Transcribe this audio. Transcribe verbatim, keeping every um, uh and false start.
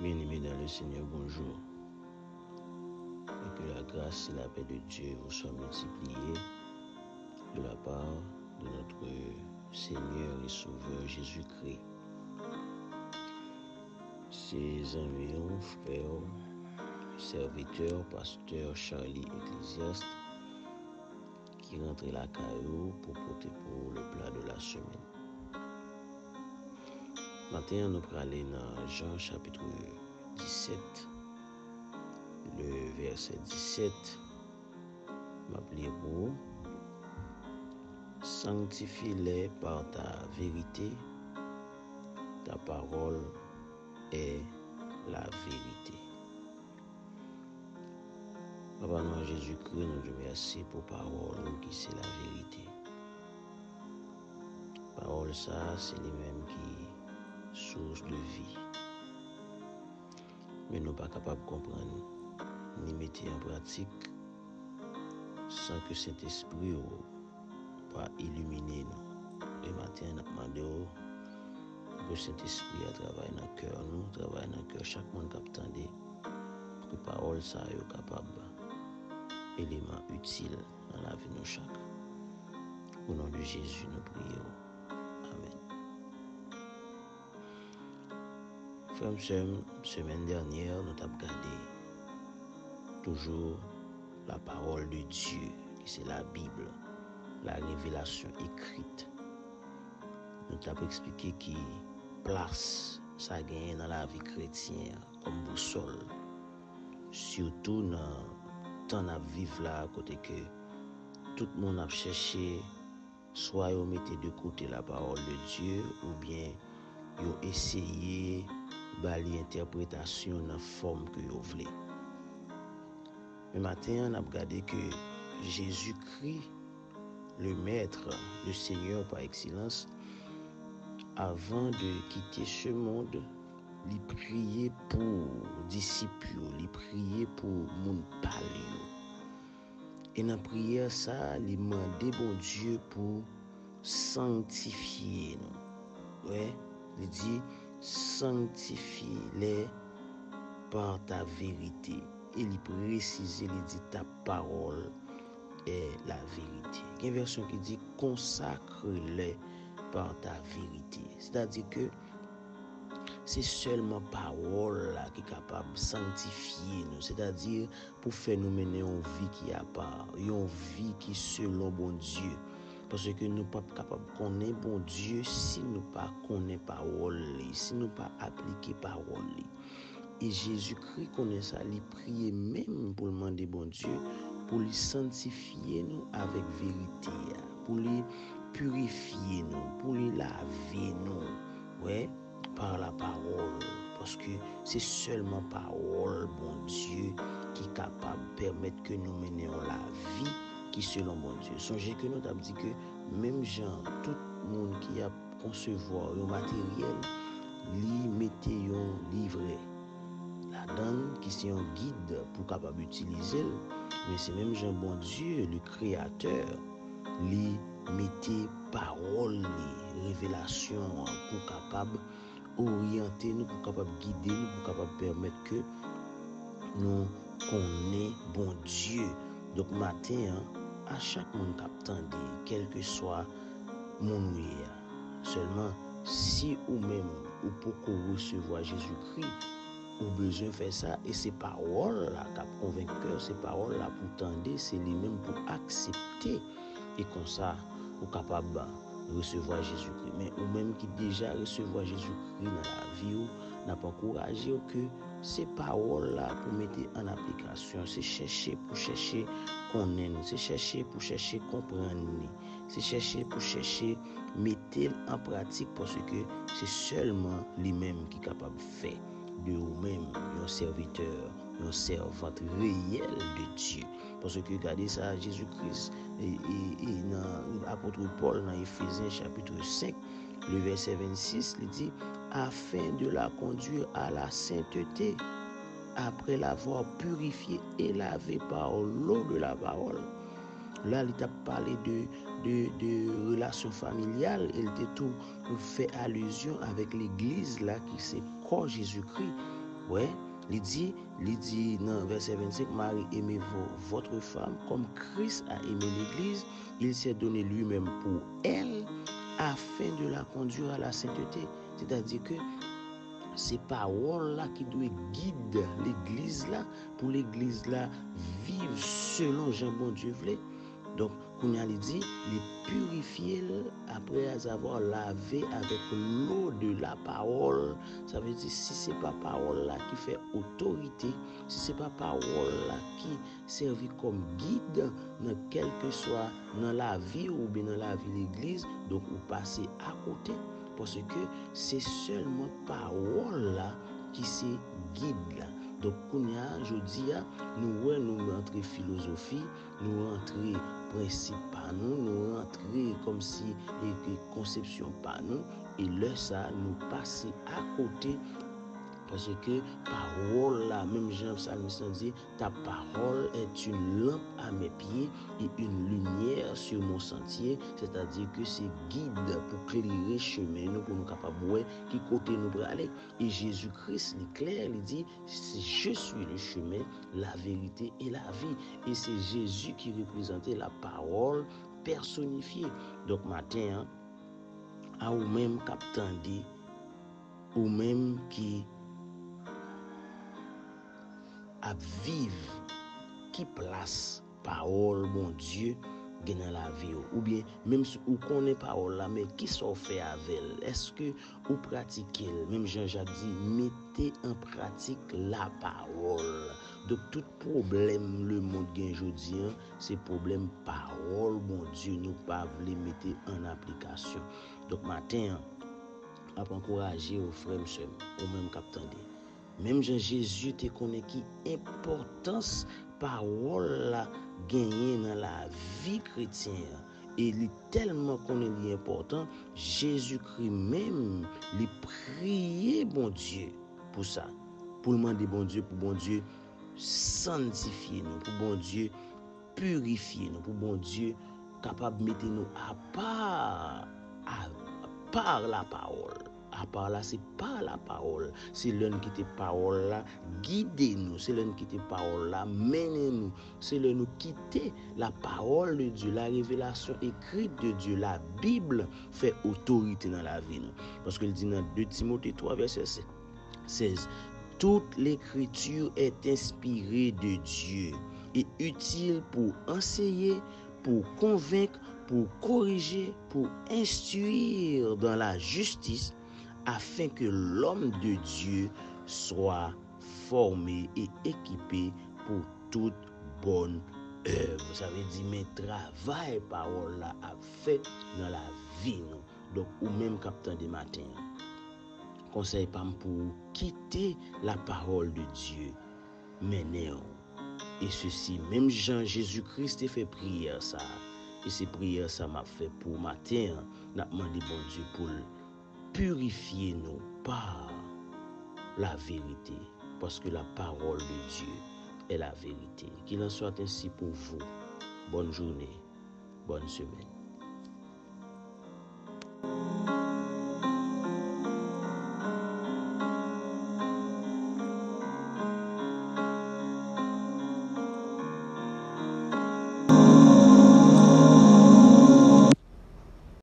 Bien-aimés dans le Seigneur, bonjour. Et que la grâce et la paix de Dieu vous soient multipliées de la part de notre Seigneur et Sauveur Jésus-Christ. Se zanmi w, frè w, sèvitè w, pastè Charlie Ecclésiaste, ki rantre lakay ou pou pote pou ou le pla de la semèn. Maten an, nou prale nan Jan chapit disèt, le vèsè disèt. M ap li pou ou. Sanctifie-les par ta vérité, ta parole est la vérité. Papa nou an Jezikri, nou di w mèsi pou pawòl ou ki se laverite. Pawòl sa a, se li menm ki sous de vi. Men nou pa kapab konprann ni mete an pratik san ke Sentespri w pa ilimine nou. E maten an, n ap mande w pou ke Sentespri a travay nan kè nou, travay nan kè chak moun k ap tande, pou ke pawòl sa yo kapab eleman itil nan lavi nou chak. O non de Jezi, nou priye w. Amèn. Frè m, sè m, semèn dènyè, nou t ap gade toujou la parole de Dieu, ki se la Bible, la révélation écrite. Nou t ap eksplike ki plas sa genyen nan lavi kretyen an kòm bousòl. Sitou nan tan n ap viv la, kote ke tout moun ap chèche swa yo mete de kote la parole de Dieu, oubyen yo eseye ba li entèpretasyon nan fòm ke yo vle. Men maten an, n ap gade ke Jezikri, le Maître, le Seigneur par excellence, avan de kite ce monde, li priye pou disip yo, li priye pou moun pa l yo. E nan priyè sa a, li mande Bondye pou sanktifye nou. Wè, li di, sanctifie-les par ta vérité. E li presize, li di, ta parole est la vérité. Gen vèsyon ki di, consacre-les par ta vérité. Sètadi ke se sèlman pawòl la ki kapab sanktifye nou, sètadi pou fè nou mennen yon vi ki apa, yon vi ki selon Bondye. Paske nou p ap kapab konnen Bondye si nou pa konnen pawòl li, si nou pa aplike pawòl li. E Jezikri konnen sa, li priye menm pou l mande Bondye pou li sanktifye nou avèk verite a, pou li pirifye nou, pou li lave nou, wè, par la parole, paske se sèlman pawòl Bondye ki kapab pèmèt ke nou mennen yon lavi ki selon Bondye. Sonje ke nou t ap di ke menm jan tout moun ki ap konsevwa yon materyèl, li mete yon livrè ladan l, ki se yon gid pou kapab itilize l. Men se menm jan Bondye, le Créateur, li mete pawòl li, revelasyon an, pou kapab oryante nou, pou kapab gide nou, pou kapab pèmèt ke nou konnen Bondye. Donk, maten an, a chak moun k ap tande, kèlkeswa moun ou ye a, sèlman si ou menm ou poko resevwa Jezikri, ou bezwen fè sa, e se pawòl la k ap konvenk kè w, se pawòl la pou w tande, se li menm pou w aksepte, e konsa ou kapab resevwa Jezikri. Men ou menm ki deja resevwa Jezikri nan lavi w, n ap ankouraje w ke se pawòl la pou mete an aplikasyon, se chèche pou chèche konnen l, se chèche pou chèche konprann li, se chèche pou chèche mete l an pratik, paske se sèlman li menm ki kapab fè de ou menm yon sèvitè, yon sèvant reyèl de Dye. Paske gade sa Jezi Kris e, e, e nan apot Pòl nan Efezyen chapit senk, le vèsè vennsis, li di, afin de la conduire à la sainteté, après l'avoir purifiée et lavée par l'eau de la parole. La, li t ap pale de, de, de relasyon familyal, e li te tou fè alizyon avèk legliz la, ki se kò Jezikri. Wè, li di, li di nan vèsè vennsenk, Marie, aimez-vous votre femme comme Christ a aimé l'Église, il s'est donné lui-même pour elle, afin de la conduire à la sainteté. Sètadi ke se pawòl la ki dwe gid legliz la, pou legliz la viv selon jan Bondye vle. Donk, kounye a li di, li pirifye l après avoir lavé avec l'eau de la parole. Sa vle di, si se pa pawòl la ki fè otorite, si se pa pawòl la ki sèvi kòm gid nan kèlkeswa nan lavi w oubyen nan lavi legliz, donk ou pase akote, paske se sèlman pawòl la ki se gid la. Donk, kounye a, jodi a, nou wè nou rantre filozofi, nou rantre prensip pa nou, nou rantre kòmsi e, e konsepsyon pa nou, e lè sa a, nou pase akote, paske pawòl la, menm jan psalmis lan di, ta parole est une lampe à mes pieds et une lumière sur mon sentier, sètadi ke se gid pou klere chemen nou, pou nou kapab wè ki kote nou prale. E Jezi Kris, li klè, li di, Je suis le chemin, la vérité et la vie. E se Jezi ki reprezante la pawòl pèsonifye. Donk, maten an, a ou menm k ap tande, ou menm ki ap viv, ki plas pawòl Bondye gen nan lavi w? Oubyen, menm si ou konnen pawòl la, men kisa w fè avè l? Èske ou pratike l? Menm jan Jak di, mete an pratik la pawòl. Donk, tout pwoblèm lemonn gen jodi a, se pwoblèm pawòl Bondye nou pa vle mete an aplikasyon. Donk, maten an, m ap ankouraje w, frè m, sè m, ou menm k ap tande. Menm jan Jezi te konnen ki enpòtans pawòl la genyen nan lavi kretyen an, e li tèlman konnen li enpòtan, Jezikri menm, li priye Bondye pou sa, pou l mande Bondye, pou Bondye sanntifye nou, pou Bondye pirifye nou, pou Bondye kapab mete nou apa, a, par la parole. Apa la, se pa la pawòl. Se lè n kite pawòl la gide nou. Se lè n kite pawòl la mennen nou. Se lè nou kite la parole de Dieu, la révélation écrite de Dieu, la Bible, fè otorite nan lavi nou. Paske l di nan de Timote twa, vèsè sèz, Toute l'écriture est inspirée de Dieu et utile pour enseigner, pour convaincre, pour corriger, pour instruire dans la justice, afin que l'homme de Dieu soit formé et équipé pour toute bonne œuvre. Sa vle di, men travay pawòl la ap fè nan lavi nou. Donk, ou menm k ap tande maten an, konsèy pa m pou ou, kite la parole de Dieu mennen w. E sesi, menm jan Jezi Kris te fè priyè sa a, e se priyè sa m ap fè pou w maten an, n ap mande Bondye pou l pirifye nou pa la verite, paske la parole de Dieu est la vérité. Qu'il en soit ainsi pour vous. Bonne journée, bonne semaine.